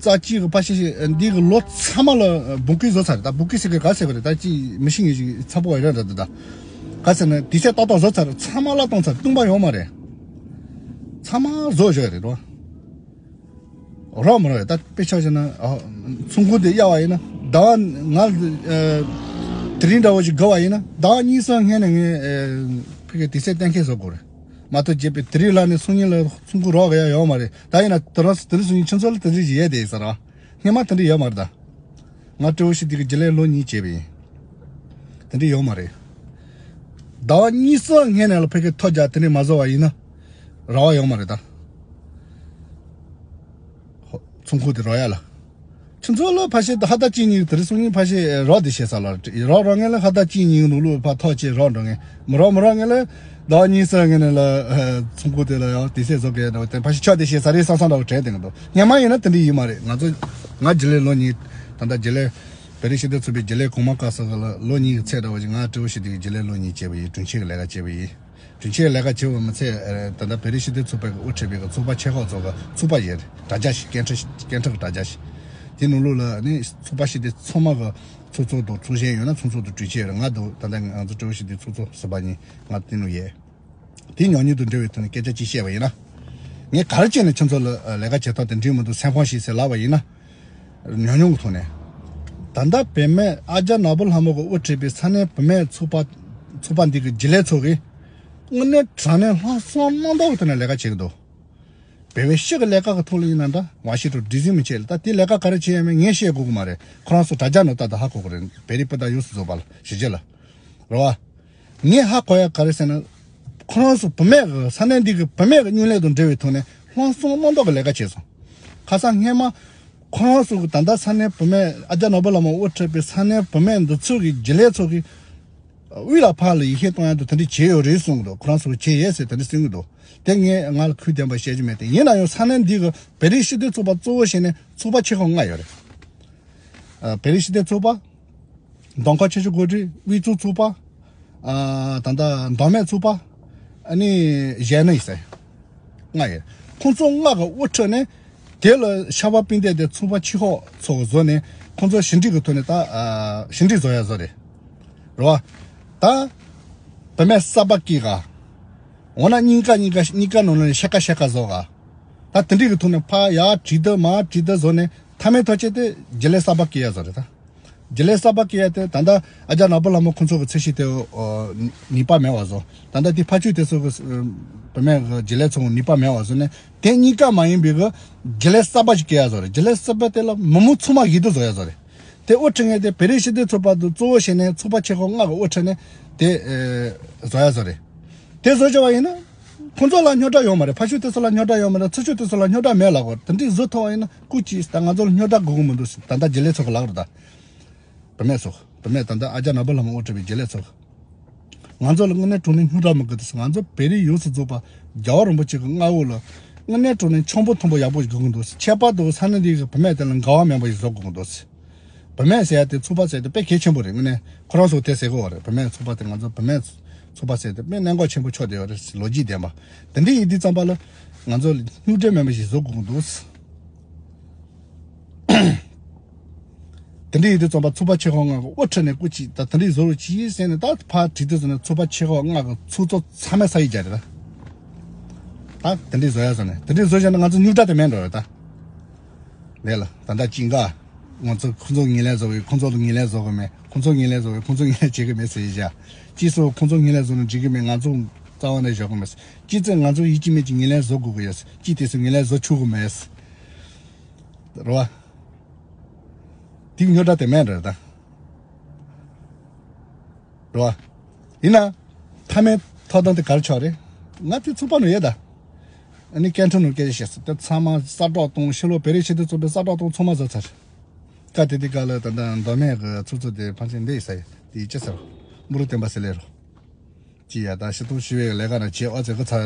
རྩ་གཅིག་གི་ཕ་ཤི་འདི་གི་ལོ་ཚང་མ་ལ་བུ་ཀི་བཟོ་ཚར། ད་བུ་ཀི་ཟེར་གི་ག་ཟེར་གི་རེད། ད་ཅི་མི་ཤེས་ངེས་ཤིག་ཚ་པོ་ཡོད་རེད། ད་ད་ག་ཟེར་ན་དུས་ཚོད་ཏག་ཏག་བཟོ་ཚར། ཚང་མ་ལ་གཏོང་ཚར། བཏུང་པ་ཡོད་མ་རེད། ཚང་མ་བཟོ་བཞག་རེད་རོ། རོགས་མི་རོགས་ཡ། ད་དཔེ་ཆ་བཞག་ན་ཨ། ཚོང་ཁུག་དེ་གཡར་བ་ཡིན་ན་ཟླ་བ་ང་ཨ། དེ་རིང་འདྲ་བོ་ཞིག་དགོས་པ་ཡིན་ན་ཟླ་བ་གཉིས་གསུམ་སྔོན་ནས་ངས་ཨ། ཕ་གི་དུས་ཚོད་གཏན་འཁེལ་བཟོ་དགོས་རེད། མ་གཏོགས་རྗེས་པའི་དེ་རིང་ལ་ནས་སང་ཉིན་ལ་ཚོང་ཁུག་རོགས་ག་ཡ་ཡོད་མ་རེད། ད་ཡིན་ན་དེ་རིང་དེ་རིང་སང་ཉིན་ཁྱེད་ཚོ་ལ་དེ་རིང་ཞིག་ཡས་དེ་ཡིན་ས་ར། སྔོན་མ་དེ་འདྲ་ཡོད་མ་རེད་ད། ང་སྤྲེའུ་ཞིག་དེ་གི་རྒྱུན་ལས་ལོ་གཉིས་བྱས་པ་ཡིན། དེ་འདྲ་ཡོད་མ་རེད། ཟླ་བ་གཉིས་གསུམ་སྔོན་ནས་ལ་ཕ་གི་ཐོ་རྒྱག་དེ་འདྲ་མ་བཟོ་བ་ཡིན་ན། ར་བ་ཡོད་མ་རེད་ད། ཧོ། ཚོང་ཁུག་དེ་རོགས་ཡ་ལ། ཁྱེད་ཚོ་ལ་ཕ་ཤེ་ད་ཧ་ད་གཅིག་གཉིས་དེ་རིང་སང་ཉིན་ཕ་ཤེ་རོགས་དེ་བཤད་ས་ལ། རོགས་རོགས་ངན་ལ་ཧ་ད་གཅིག་གཉིས་ནུ་ལུ་ཕ་ཐོག་ཅེས་རོགས་འགྲོ་ངན། མི་རོགས་མི་རོགས་ངན་ལ་ཟླ་བ་གཉིས་གསུམ་སྔོན་ནས་ལ་ཚོང་ཁུག་དེ་ལ་ཡང་དུས་ཚོད་བཟོ་གི་ཡ་འདྲ་བ་དེ་ཕ་ཤེ་ཆོག་དེ་བཤད་ས་རེད་བསམ་བསམ་འདྲ་བོ་དྲན་དེ་ང་འདུག་སྔན་མ་ཡིན་ན་དེ་འདྲ་ཡིན་མ་རེད། ང་ཚོ་ང་རྒྱུན་ལས་ལོ་གཉིས། ད་ལྟ་རྒྱུན་ལས་བོད་རིགས་སྤྱི་མཐུན་ཚོགས་པའི་རྒྱུན་ལས་གོང་མ་བཀའ་ཟུར་ལ་ལོ་གཉིས་ཀྱི་ཚད་འདྲ་བོ་ཞིག་ང་སྤྲེའུ་ཞིག་དེ་གི་རྒྱུན་ལས་ལོ་གཉིས་བྱས་པ་ཡིན། དྲུང་ཆེ་གི་ལས་ཀ་བྱས་པ་ཡིན། དྲུང་ཆེ་གི་ལས་ཀ་བྱས་པ་མི་ཚད་ད་ལྟ་བོད་རིགས་སྤྱི་མཐུན་ཚོགས་པའི་དབུ་ཁྲིད་པའི་གི་ཚོགས་པ་ཆེ་ཁག་ཚོ་གི་ཚོགས་པ་ཡིན། དྲ་རྒྱ་ཞིག་སྐད་འཕྲིན་སྐད་འཕྲིན་གི་དྲ་རྒྱ་ཞིག་དེ་ནང་ལོགས་ལ་ནི་ཚོགས་པ་ཞིག་དེ་ཚང་མ་གི་ཚོགས་གཙོ་དང་ཚོགས་གཞོན་ཡོད་ན་ཚོགས་གཙོ་དང་དྲུང་ཆེ་ཡོད་རེད། ང་དང་ད་ལྟ་ང་ཚོ་སྤྲེའུ་ཞིག་དེ་ཚོགས་གཙོ་ཟུར་པ་ཡིན། ང་དེ་ནང་ཡོད། དེ་ཉོག་ཉིད་དང་འབྲེལ་བའི་ཐོག་ནས་སྐད་ཆ་གཅིག་བཤད་པ་ཡིན་ན། ངས་ག་རེ་བྱས་ནས་ཁྱེད་ཚོ་ལ་ལས་ཀ་བྱེད་ཐབས་དེ་འགྲིག་མི་འདུག་སེམས་ཁོང་ཞིག་ཟེར་ལབ་པ་ཡིན་ན། ཉུང་ཉུང་གི་ཐོག་ནས། ད་ལྟ་བུད་མེད་ཨ་ཅག་ནོར་བུ་ལྷ་མོ་གི་དབུ་ཁྲིད་པའི་ས་གནས་བུད་མེད་ཚོགས་པ་ཚོགས་པ་འདི་གི་རྒྱུན་ལས་ཚོ་གིས་དངོས་གནས་དྲང་གནས་ལྷག་བསམ་རྣམ་དག་གི་ཐོག་ནས་ལས་ཀ་བྱེད་ཀྱི་འདུག་བོད་པའི་ཕྱི་གི་ལས་ཀ་གི་ཐོག་ལ་ཡིན་ན་འདྲ་མ་ཤེས་འགྲོ་སྒྲིག་འཛུགས་མི་བྱེད་ལ་ད་དེ་ལས་ཀ་ག་རེ་བྱེད་ཡ་མེད་ངས་བཤད་དགོས་ཀྱི་མ་རེད། ཁོ་རང་ཚོ་དྲ་རྒྱ་ནང་ལྟ་ད་ཧ་གོ་གི་རེད། བོད་རིགས་སྤུན་ཟླ་ཡོངས་སུ་རྫོགས་པ་ལ་གཞིས་བྱེས་ལ། རེད་བ། ངས་ཧ་གོ་ཡ་ག་རེ་ཟེར་ན། ཁོ་རང་ཚོ་བུད་མེད་ཀྱི་ས་གནས་འདི་གི་བུད་མེད་ཀྱི་སྨྱུང་གནས་དང་འབྲེལ་བའི་ཐོག་ནས་ལྷག་བསམ་རྣམ་དག་གི་ལས་ཀ་བྱས་སོང་། ཁ་སང་སྔས་མ། ཁོ་རང་ཚོ་གི་ད་ལྟ་ས་གནས་བུད་མེད་ཨ་ཅག་ནོར་བུ་ལྷ་མོ་དབུ་ཁྲིད་པའི་ས་གནས་བུད་མེད་འདི་ཚོ་གི་རྒྱུན་ལས་ཚོ་གིས། དབུས་ལ་ཕར་ལ་ཡིད་ཆེས་གཏོང་ཡ་འདུག་དེ་འདྲ་བྱས་ཡོད་རེད་གསུང་གི་འདུག་ཁོ་རང་ཚོ་གིས་བྱས་ཡོད་ཟེར་དེ་འདྲ་གསུང་གི་འདུག་དེ་ངས་ང་ལ་ཁུངས་ལྡན་པ་བཤད་རྒྱུ་མེད་དེ་ཡིན་ན་ཡང་ས་གནས་འདི་གི་བོད་རིགས་སྤྱི་མཐུན་ཚོགས་པ་གཙོ་བོ་བྱས་ནས་ཚོགས་པ་ཆེ་ཁག་ལྔ་ཡོད་རེད། ཨ། བོད་རིགས་སྤྱི་མཐུན་ཚོགས་པ། མདོ་ཁམས་ཆུ་བཞི་སྒང་དྲུག་དབུས་གཙང་ཚོགས་པ། ཨ། ད་ལྟ་མདོ་སྨད་ཚོགས་པ། ཨ་ནི་གཞན་ནི་ཟེར། ལྔ་ཡོད། ཁོང་ཚོ་ལྔ་གི་དབུ་ཁྲིད་ནས་དེ་ལ་ཤར་པ་སྤུན་ཟླ་དེ་ཚོགས་པ་ཆེ་ཁག་ཚོ་བཟོ་ནས་ཁོང་ཚོ་ཞི་འགྲིག་གི་ཐོག་ནས་ད། ཨ། ཞི་འགྲིག་བཟོ་ཡ་བཟོ་རེད། རེད་བ། ད། བུད་མེད་གསར་པ་སྐྱེས་ག་འོ་ན་གཉིས་ཀ་གཉིས་ཀ་གཉིས་ཀ་ནང་ལ་ཤ་ཁ་ཤ་ཁ་བཟོ་ག་ད་དེ་འགྲིག་གི་ཐོག་ནས་ཕ་ཡ་བྲིས་ཏེ་མ་བྲིས་ཏེ་བཟོ་ནས་མཐའ་མའི་ཐག་བཅད་དེ་རྒྱུན་ལས་གསར་པ་སྐྱེ་ཡ་བཟོ་རེད་ད། རྒྱུན་ལས་གསར་པ་སྐྱེ་ཡ་དེ་ད་ལྟ་ཨ་ཅག་ནོར་བུ་ལྷ་མོ་ཁོང་ཚོ་གི་ཚད་གཞི་དེ་ནུས་པ་མེད་པ་བཟོ། ད་ལྟ་དེ་ཕ་ཆོས་དེ་ཚོ་གི་བུད་མེད་གི་རྒྱུན་ལས་ཚོ་གི་ནུས་པ་མེད་པ་བཟོ་ནས་དེ་གཉིས་ཀ་མ་ཡིན་པའི་གི་རྒྱུན་ལས་གསར་པ་ཞིག་སྐྱེ་ཡ་བཟོ་རེད། རྒྱུན་ལས་གསར་པ་དེ་ལ་མི་མང་ཚང་མ་གཞི་རྟེན་བཟོ་ཡ་བཟོ་རེད། དེ་དབུ་ཁྲིད་མཁན་དེ་བོད་རིགས་སྤྱི་མཐུན་ཚོགས་པ་དང་གཙོ་བོ་བྱས་ནས་ཚོགས་པ་ཆེ་ཁག་ལྔ་གི་དབུ་ཁྲིད་ནས་དེ་ཨེ་བཟོ་ཡ་བཟོ་རེད། དེ་བཟོ་བྱས་པ་ཡིན་ན་ཁོང་ཚོ་ལ་རྙོག་དྲ་ཡོད་མ་རེད། ཕ་ཆོས་དེ་ཚོ་ལ་རྙོག་དྲ་ཡོད་མ་རེད། ཚུར་ཕྱོགས་དེ་ཚོ་ལ་རྙོག་དྲ་མེད་ལབ་དགོས། དེ་འདྲའི་བཟོ་ཐུབ་པ་ཡིན་ན་སྐུ་མཁྱེན། ད་ང་ཚོ་ལ་རྙོག་དྲ་དགོས་ཀྱི་མི་འདུག་ད་ལྟ་རྒྱུན་ལས་ཚོ་གི་ལག་རེད་ད། བུད་མེད་ཚོ་བུད་མེད་ད་ལྟ་ཨ་ཅག་ནོར་བུ་ལྷ་མོ་དབུ་ཁྲིད་པའི་རྒྱུན་ལས་ཚོ་གི། ང་ཚོ་ལ་དངོས་གནས་དྲང་གནས་རྙོག་དྲ་མི་དགོས་འདུག་ང་ཚོ་བོད་རིགས་ཡོངས་སུ་རྫོགས་པ་རྒྱལ་བ་རིན་པོ་ཆེ་གི་མངའ་འོག་ལ་དངོས་གནས་དྲང་གནས་འཆམ་པོ་མཐུན་པོ་ཡག་པོ་ཞིག་དགོས་ཀྱི་འདུག་ཁྱད་པར་དུ་ས་གནས་འདི་གི་བུད་མེད་དེ་ལ་འགལ་བ་མེད་པ་ཞིག་བཟོ་དགོས་ཀྱི་འདུག་བུད་མེད་ཟེར་ཡ་དེ་ཚོགས་པ་ཟེར་དེ་དཔེ་གལ་ཆེན་པོ་རེད། དངོས་གནས་ཁོ་རང་ཚོ་དེ་ཟེར་གི་ཡོད་རེད། བུད་མེད་ཚོགས་པ་དེ་ང་ཚོ་བུད་མེད་ཚོགས་པ་ཟེར་དེ་དཔེ་གནད་འགག་ཆེན་པོ་ཆགས་བསྡད་ཡོད་རེད་ཟེར། ལོ་རྒྱུས་ལྡན་པ་དེ་འདྲ་ཡིན་དུས་ཙམ་པ་ལ་ང་ཚོ་རྙོག་དྲ་མེད་པ་ཞིག་བཟོ་དགོས་ཀྱི་འདུག་དེ་འདྲ་ཡིན་དུས་ཙམ་པ་ཚོགས་པ་ཆེ་ཁག་ལྔ་གི་དབུ་ཁྲིད་ནས་སྐུ་མཁྱེན། ད་དེ་འདྲ་བཟོ་རོགས་གྱིས་ཟེར་ནས་ད་ཕར་བྲིས་དུས་ཙམ་ནས་ཚོགས་པ་ཆེ་ཁག་ལྔ་གི་ཚོགས་གཙོ་ཚང་མས་ས་ཡིག་བརྒྱབ་རེད་ད། ད་དེ་འདྲ་བཟོ་ཡ་ཟེར་ནས་དེ་འདྲ་བཟོ་བཞག་ན་ང་ཚོ་རྙོག་དྲ་དེ་མེད་འགྲོ་རེད་ད། ལས་ལ་ད་ལྟ་ཅི་འགའ། ང་ཚོ་ཁོང་ཚོ་ངོས་ལེན་བཟོ་བའི་ཁོང་ཚོ་ལ་ངོས་ལེན་བཟོ་གི་མེད། ཁོང་ཚོ་ངོས་ལེན་བཟོ་བའི་ཁོང་ཚོ་ངོས་ལེན་བྱེད་གི་མེད་ཟེར་བཞག་ཅི་སོ་ཁོང་ཚོ་ངོས་ལེན་བཟོ་ན་འགྲིག་གི་མེད། ང་ཚོ་རྩ་བ་ནས་བཞག་གི་མེད། ཅི་ཚེ་ང་ཚོ་ཡིད་ཀྱི་མེད་ཀྱི་ངོས་ལེན་བཟོ་དགོས་གི་ཡོད། ཅི་དེ་ཚོ་ངོས་ལེན་བཟོ་ཆོག་གི་མེད། རེད་བ། དེ་རྙོག་དྲ་དེ་མེད་རེད་ད། རེད་བ། ཡིན་ན། མཐའ་མའི་ཐོབ་ཐང་དེ་ག་རེ་ཆགས་རེད། ང་དེ་ཚོགས་པ་ནང་ཡོད་ད། ཨ་ནི་སྐད་འཕྲིན་ནང་སྐད་ཆ་བཤད་སོང་། དེ་ཚང་མ་གསལ་བསྒྲགས་གཏོང་། ཕྱི་ལོགས་བོད་རིགས་སྤྱི་མཐུན་ཚོགས་པའི་གསལ་བསྒྲགས་གཏོང་ཚང་མ་བཟོ་ཚར། སྐབས་དེ་དུས་སྐབས་ལ་ད་ལྟ་མདོ་སྨད་ཀྱི་ཚོགས་གཙོ་དེ་ཕལ་ཆེར་འདི་ཡིན་ས་ཡིན། དེ་ཅི་ཟེར། དམུ་རུ་བསྟན་པ་ཟེར་ལེ་རོ། ཅི་ཡ་ད་ཤི་ཐུང་ཤི་བའི་ལས་ཀ་ན་བྱེད་ཨོ་ཙེ་གི་ཚ་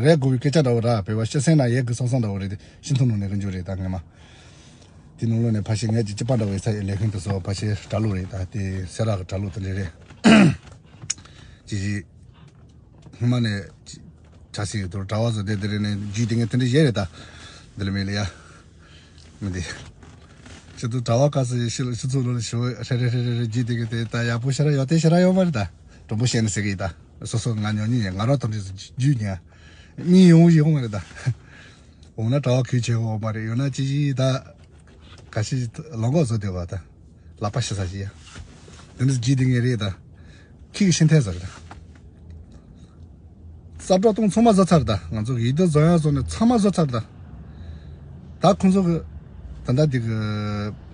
རེད་དགོས་པའི་སྐད་ཆ་འདྲ་བོ་ར། བོད་པ་སྤྱི་སེམས་ན་ཡོད་གི་སང་སང་འདྲ་བོ་རེད་དེ་ཤི་ཐུང་ནང་ནས་གི་འཇུ་རེད་ད་ངས་མ། དེ་ནང་ལོགས་ནས་ཕལ་ཆེར་ངས་ཀྱི་སྤྱི་པ་འདྲ་བོ་ཡིན་ས་ཡི་ལས་ཁུངས་དེ་ཚོ་ཕལ་ཆེར་གྲྭ་ལོག་རེད་ད། དེ་སེ་ར་གི་གྲྭ་ལོག་དེ་འདྲ་རེད། ཅི་ཞིག་སྔོན་མ་ནས་ཅི་བྱ་སྲིད་ཡོད་དོ་གྲྭ་བ་ཚོ་དེ་དེ་རེད་ནས་རྒྱུས་དེ་ངས་དེ་འདྲ་བཤད་རེད་ད། འདི་ལ་མེད་ལ་ཡ། མི་འདི། ཅི་ཏུ་གྲྭ་བ་ག་ས་ཡི་ཤི་ལ་ཤི་ཚུགས་ལོ་ལ་ཤི་བོ་ཧྲེ་ཧྲེ་ཧྲེ་ཧྲེ་ཧྲེ་བརྗིད་དེ་གི་དེ་ད་ཡག་པོ་ཤ་ར་ཡོད་དེ་ཤ་ར་ཡོད་མ་རེད་ད། གྲུང་པོ་བཤད་ནི་ཟེར་གི་ཡིན་ད། སོ་སོ་ང་ཉོ་ཉི་ཡིན་ང་རོ་དང་འདྲི་རྒྱུ་ཉ། གཉིས་ཡོང་ཡོང་མ་རེད་ད། འོ་ན་གྲྭ་བ་ཁུལ་བྱེད་འོ་མ་རེད་ཡོད་ན་ཅི་ཡི་ད། ག་ཤི་ལོང་གོ་བཟོ་དེ་བ་ད། ལག་པ་ཤི་ས་ཞི་ཡ། དེ་ནི་བརྗིད་དེ་ངེས་རེད་ད། ཁྱི་གི་ཤི་མཐའི་ཟེར་ད། ས་བཀྲ་གཏོང་ཚང་མ་བཟོ་ཚར་ད། ང་ཚོ་ཡིད་དུ་བཟོ་ཡ་བཟོ་ནས་ཚང་མ་བཟོ་ཚར་ད། ད་ཁོང་ཚོ་གི་ད་ལྟ་འདི་གི་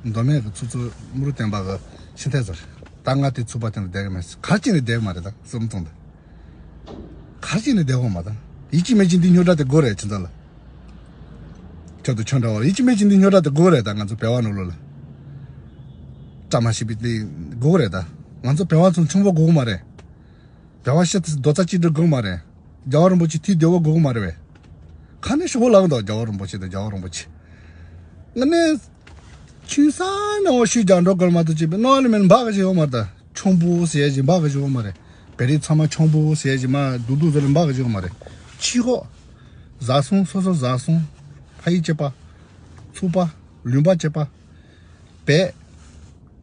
མདོ་སྨད་གི་ཚོགས་གཙོ་དམུ་རུ་བསྟན་པ་གི་ཤི་མཐའི་ཟེར། ད་ང་དེ་ཚུགས་པ་དེ་ནི་བསྡད་གི་མེད་གར་ཅིག་ནི་བསྡད་གི་མ་རེད་ད་སུམ་ཚོང་ད། གར་ཅིག་ནི་བསྡད་གི་མ་ད། ཡིད་ཀྱི་མེད་ཀྱི་འདི་རྙོག་དྲ་དེ་དགོས་རེད་ཁྱེད་ཚོ་ལ། ཁྱོད་དུ་ཁྱོད་འདྲ་བ་ཡིད་ཀྱི་མེད་ཀྱི་འདི་རྙོག་དྲ་དེ་དགོས་རེད་ད་ང་ཚོ་བལ་བ་ནོ་ལོ་ལ། བཀྲ་མ་ཤིས་པའི་འདི་དགོས་རེད་ད། ང་ཚོ་བལ་བ་ཚོ་ཆུང་པོ་དགོས་གི་མ་རེད། རྒྱལ་བ་ཤི་ཏུ་རྡོ་རྩ་གཅིག་སྒྲིལ་དགོས་མ་རེད། རྒྱལ་བ་རིན་པོ་ཆེ་ཐུགས་བདེ་བོ་དགོས་མ་རེད་བས། ཁ་ནས་ཤོག་ལག་འདུག་རྒྱལ་བ་རིན་པོ་ཆེ་དང་རྒྱལ་བ་རིན་པོ་ཆེ། ང་ནས་ཁྱིམ་ས་ནང་བ་ཤུལ་རྒྱག་འགྲོ་དགོས་མ་གཏོགས་ཅེས་པའི་རྣོ་ལ་མེད་འབག་གི་ཞིག་ཡོད་མ་རེད། ཆོམ་པོ་ཟེར་ཞིག་འབག་གི་ཞིག་ཡོད་མ་རེད། བེ་རི་ཚང་མ་ཆོམ་པོ་ཟེར་ཞིག་མ་རྡུག་རྡུག་ཟེར་ལ་འབག་གི་ཞིག་ཡོད་མ་རེད། ཕྱི་ཁོག་བཟའ་སོང་སོ་སོ་བཟའ་སོང་། ཕ་ཡི་བཅས་པ། ཚུགས་པ། ལུས་པ་བཅས་པ། བས།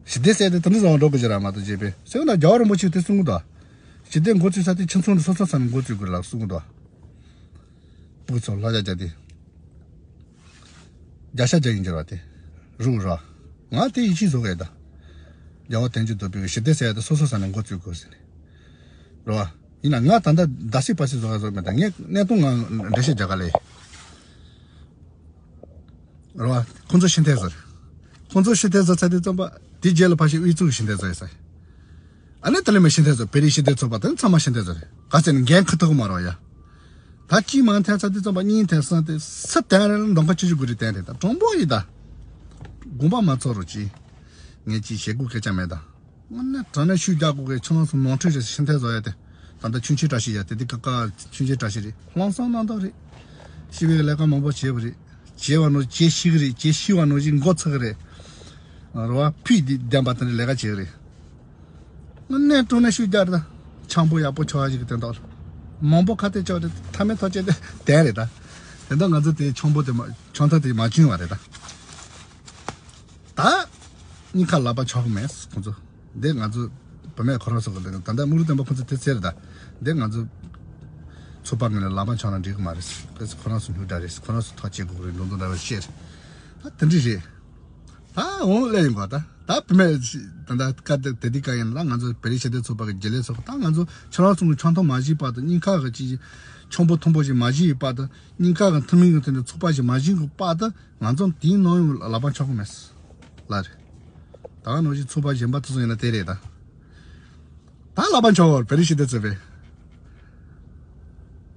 ཞི་བདེ་ཟེར་ཏེ་དེ་འདྲ་བཟང་འགྲོ་དགོས་ཀྱི་ར་མ་གཏོགས་བྱས་པས་སེམས་ན་རྒྱལ་བ་རིན་པོ་ཆེ་དེ་གསུང་གི་འདུག་ཞི་བདེ་འགོ་ཚུགས་ས་དེ་ཁྱིམ་ཚང་དུ་སོ་སོ་ས་ནས་འགོ་ཚུགས་དགོས་ལ་གསུང་གི་འདུག་སྤུ་གུ་ཚོ་ལ་རྒྱ་རྒྱ་དེ། རྒྱ་ཤ་རྒྱ་ཡིན་གྱི་ར་དེ། རུག་ར། ང་དེ་ཡིད་ཆེས་བཟོ་གི་ད། རྒྱལ་བ་དོན་གྱི་འདོད་པའི་ཞི་བདེ་ཟེར་ཡ་དེ་སོ་སོ་ས་ནས་འགོ་ཚུགས་དགོས་ཟེར་ནས། རེད་བ། ཡིན་ན་ང་ད་ལྟ་ཟླ་སྲིད་པ་སྲིད་བཟོ་ག་བཟོ་མེད་ད་ངས་གནས་སྟངས་ང་འགྲེལ་བཤད་རྒྱག་ག་ལས། རེད་བ། ཁོང་ཚོ་ཤི་མཐའི་ཟེར། ཁོང་ཚོ་ཤི་མཐའི་ཟེར་ཚ་དེ་ཙམ་པ་དེ་རྗེས་ལ་ཕ་ཤི་དབུས་གཙུག་ཤི་མཐའི་ཟེར་ཡ་ས། ཨ་ནི་དེ་ལས་མི་ཤི་མཐའི་ཟེར་བེ་རི་ཤི་མཐའི་ཚོགས་པ་དེ་ཚང་མ་ཤི་མཐའི་ཟེར་རེད་ག་ཚད་ནི་འགན་ཁུར་ཐུབ་མ་རོགས་ཡ། ད་གཅིག་མ་མཐའི་ཚ་དེ་ཙམ་པ་གཉིས་མཐའི་གསུམ་དེ་སུ་བསྟན་རེད་ལ་འདང་ཁ་ཆུ་ཆུ་དགུ་རེ་བསྟན་རེད་ད་གྲོང་པོ་ཡི་ད། དགོངས་པ་མ་ཚོམ་རོགས་གྱིས། ངས་ཅིག་བྱེད་དགོས་སྐད་ཆ་མེད་ད། དངོས་གནས་དྲང་གནས་ཤུགས་རྒྱག་དགོས་གི་ཁྱོད་རང་ཚོ་ནོར་འཁྲུལ་ཞིག་ཤི་མཐའི་བཟོ་ཡ་དེ། ད་ལྟ་ཆུང་ཆུང་བཀྲ་ཤིས་ཡ་དེ་དེ་ཀ་ཀ་ཆུང་ཆུང་བཀྲ་ཤིས་རེད་ལྷང་སང་རྣམ་དག་རེད། ཤི་བའི་ལས་ཀ་མང་པོ་བྱས་པ་རེད། བྱས་པ་ནོར་བྱས་ཤི་གི་རེད་བྱས་ཤི་བ་ནོར་བཞིན་མགོ་ཚ་གི་རེད། རེད་བ་ཕུད་འདི་བདེན་པ་དེ་འདྲ་ལས་ཀ་བྱས་གི་རེད། དངོས་གནས་དྲང་གནས་ཤུགས་རྒྱག་རེད་ད། ཆང་པོ་ཡག་པོ་ཆོག་ཡ་ཞིག་གི་དོན་དག་ལ། མང་པོ་ཁ་གཏད་གཅོག་རེད་ཐ་མའི་ཐག་བཅད་དེ་བསྟན་རེད་ད། དེ་འདྲ་ང་ཚོ་དེ་ཆང་པོ་དེ་མ་ཆང་ཐག་དེ་མ་བཅིངས་བ་རེད་ད། ད། གཉིས་ཀ་ལག་པ་ཆག་གི་མེད་ཁོང་ཚོ། འདི་ང་ཚོ་བུད་མེད་ཁོ་རང་ཚོ་གི་ལས་ད་ལྟ་དམུ་རུ་བསྟན་པ་ཁོང་ཚོ་དེ་ཚེ་རེད་ད། འདི་ང་ཚོ་ཚོགས་པ་ངོས་ནས་ལག་པ་ཆག་ན་འགྲིག་གི་མ་རེད། ཁོ་ཚོ་ཁོ་རང་ཚོ་སྨྱོ་དགྲ་རེད་ཁོ་རང་ཚོ་ཐག་བཅད་དགོས་གི་རེད་འགྲོ་འདུག་འདྲ་བ་བཤད་རེད། ད་དེ་འདྲ་རེད། ད་འོང་སླེབས་ཡིན་གོ་ད་ད་བུད་མེད་ད་ད་ཀ་དེ་དེ་དུས་ཀ་ཡིན་ལ་ང་ཚོ་བེ་རི་ཤ་དེ་ཚོགས་པ་གི་རྒྱུན་ལས་ཚོགས་པ་ད་ང་ཚོ་ཁྱོད་རང་ཚོ་གི་ཆང་ཐུང་མ་བཞེས་བར་དུ་གཉིས་ཀ་གི་ཅི་ཆང་པོ་ཐུང་པོ་ཞིག་མ་བཞེས་བར་དུ་གཉིས་ཀ་གི་ཐུན་མིན་གི་དེ་འདྲ་ཚོགས་པ་ཞིག་མ་བཞེས་གི་བར་དུ། ང་ཚོ་དེའི་ནང་ཡོང་ལག་པ་འཆོག་གི་མེད། ལ་རེད། ད་ག་ནང་བཞིན་ཚོགས་པ་གཞན་པ་དེ་ཚོ་ཡིན་ན་དེ་རེད་ད། ད་ལག་པ་འཆོག་བར་བེ་རི་ཤི་དེ་ཚོ་བས།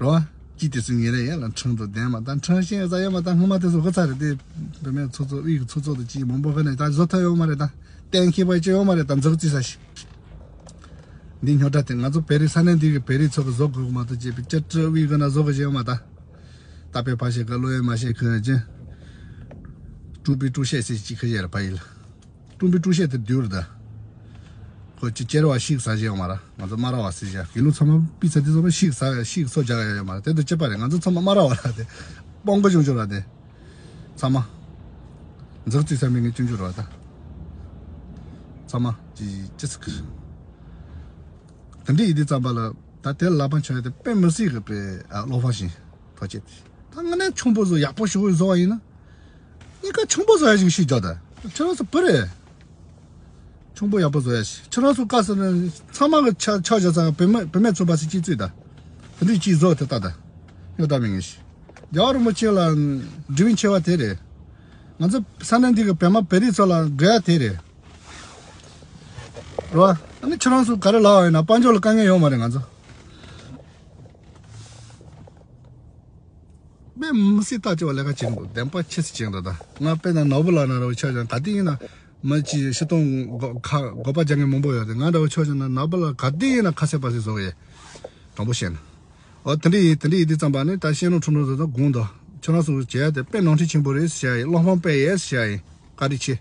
རོ། ཅི་དེ་ཚོ་ངེད་རེ་ཡན་ལ་ཁྲང་དུ་ལྡན་མ་ད་ཁྲང་ཤེས་ཟ་ཡོད་མ་ད་སྔོན་མ་དེ་ཚོ་གོ་ཚ་རེད་དེ། བུད་མེད་ཚོགས་གཙོ་དབུས་ཀྱི་ཚོགས་གཙོ་དང་ཅི་མང་པོ་ཕེ་ནས་ད་བཟོ་ཐབས་ཡོད་མ་རེད་ད། གཏན་འཁེལ་བ་ཅི་ཡོད་མ་རེད་ད་འཛག་རྩིས་ས་ཞིག་འདི་རྙོག་དྲ་དེ་ང་ཚོ་བེ་རི་ས་གནས་འདི་གི་བེ་རི་ཚོ་གི་བཟོ་དགོས་མ་གཏོགས་བྱས་པའི་ཅི་སྤྲི་དབུས་གི་ན་བཟོ་གི་བྱས་ཡོད་མ་ད། ད་པའི་ཕ་ཤེས་ཀ་ལོ་ཡེ་མ་ཤེས་ཁོས་ཅི། ཀྲུང་པའི་ཀྲུང་ཤེས་སི་ཅི་ཁ་ཡེ་ར་ཕ་ཡིལ། ཀྲུང་པའི་ཀྲུང་ཤེས་དེ་དུས་ར་ད། ཁོ་ཅི་ཅེར་བ་ཤིག་ས་ཞེ་ཡོང་མ་ར་ང་ཚོ་མ་ར་བ་སི་ཞེ་གི་ལུ་ཚང་མ་པི་ཚ་དེ་ཚོ་མ་ཤིག་ས་ཤིག་སོ་རྒྱག་ཡ་ཡོད་མ་ར་དེ་དུ་ཅི་པ་རེད་ང་ཚོ་ཚང་མ་མ་ར་བ་ར་དེ། པོང་གོ་བྱུང་བྱུང་ར་དེ། ཚང་མ། འཛག་རྩིས་ས་མི་ངན་བྱུང་བྱུང་ར་ད། ཚང་མ་ཅི་ཅི་སི་ཁི། དེ་འདྲ་ཡིན་དུས་ཙམ་པ་ལ་ད་དེ་ལ་ལག་པ་འཆང་ཡ་དེ་དཔེ་མི་སྲིད་གི་དཔེ་ཨ་བློ་ཕམ་བཞིན་ཐག་བཅད་དེ། ད་ང་ནས་ཆུང་པོ་བཟོ་ཡག་པོ་ཞུ་བཟོ་བ་ཡིན་ན། གཉིས་ཀ་ཆུང་པོ་བཟོ་ཡ་ཞིག་ཤིག་རྒྱག་ད། ཁྱོད་རང་ཚོ་བུ་རེད། ཆུང་པོ་ཡག་པོ་བཟོ་ཡ་ཞིག་ཁྱོད་རང་ཚོ་བཀའ་ཟེར་ན་ཚང་མ་གི་ཆ་ཆ་བཞག་ཚང་བུད་མེད་བུད་མེད་ཚོ་བ་སི་གཅིག་བཙུད་ད། དེ་འདྲའི་གཅིག་བཟོ་དེ་ལྟ་ད། ཡོད་ད་མི་ངེས་ཤིག་རྒྱལ་བ་རིན་པོ་ཆེ་ལ་དྲི་བའི་ཆེ་བ་དེ་རེད། ང་ཚོ་ས་གནས་འདི་གི་བོད་མ་བོད་རིགས་ཚོ་ལ་དགོས་ཡ་དེ་རེད། རོ། ཨ་ནི་ཁྱེད་རང་ཚོ་ག་རེ་ལབ་པ་ཡིན་ན་དཔལ་འབྱོར་ལ་དཀའ་ངལ་ཡོད་མ་རེད་ང་ཚོ། དཔེ་མི་སྲིད་ལྟ་ཅི་བ་ལས་ཀ་བྱེད་འདུག་བདེན་པ་ཆེ་སི་བྱེད་འདུག་ད་ང་དཔེ་ན་ནོར་བུ་ལགས་ན་རོ་ཆ་ཅང་ག་དུས་ཡིན་ན་མི་གཅིག་ཤི་སྟོང་གོ་ཁ་དགོས་པ་རྒྱག་མཁན་མང་པོ་ཡོད་རེད། ང་འདྲ་བོ་ཆོག་ཅང་ན་ནོར་བུ་ལགས་ག་དུས་ཡིན་ན་ཁ་གསལ་པ་ཞིག་བཟོ་གི་ཡོད། དྲང་པོ་བཤད་ན། ཨོ་དེ་འདྲ་ཡིན་དེ་འདྲ་ཡིན་དུས་ཙམ་པ་ནི་ད་བཤད་ནོར་འཁྲུལ་ནོར་དེ་ཚོ་དགོངས་དོ། ཁྱོད་རང་ཚོ་བྱེད་ཡ་དེ་དཔེ་ནོར་འཁྲུལ་ཆེན་པོ་རེད་ཟེར་ཡ་ཡིན། བློ་ཕམ་དཔེ་ཡོད་ཟེར་ཡ་ཡིན། བཀའ་དྲིན་ཆེ།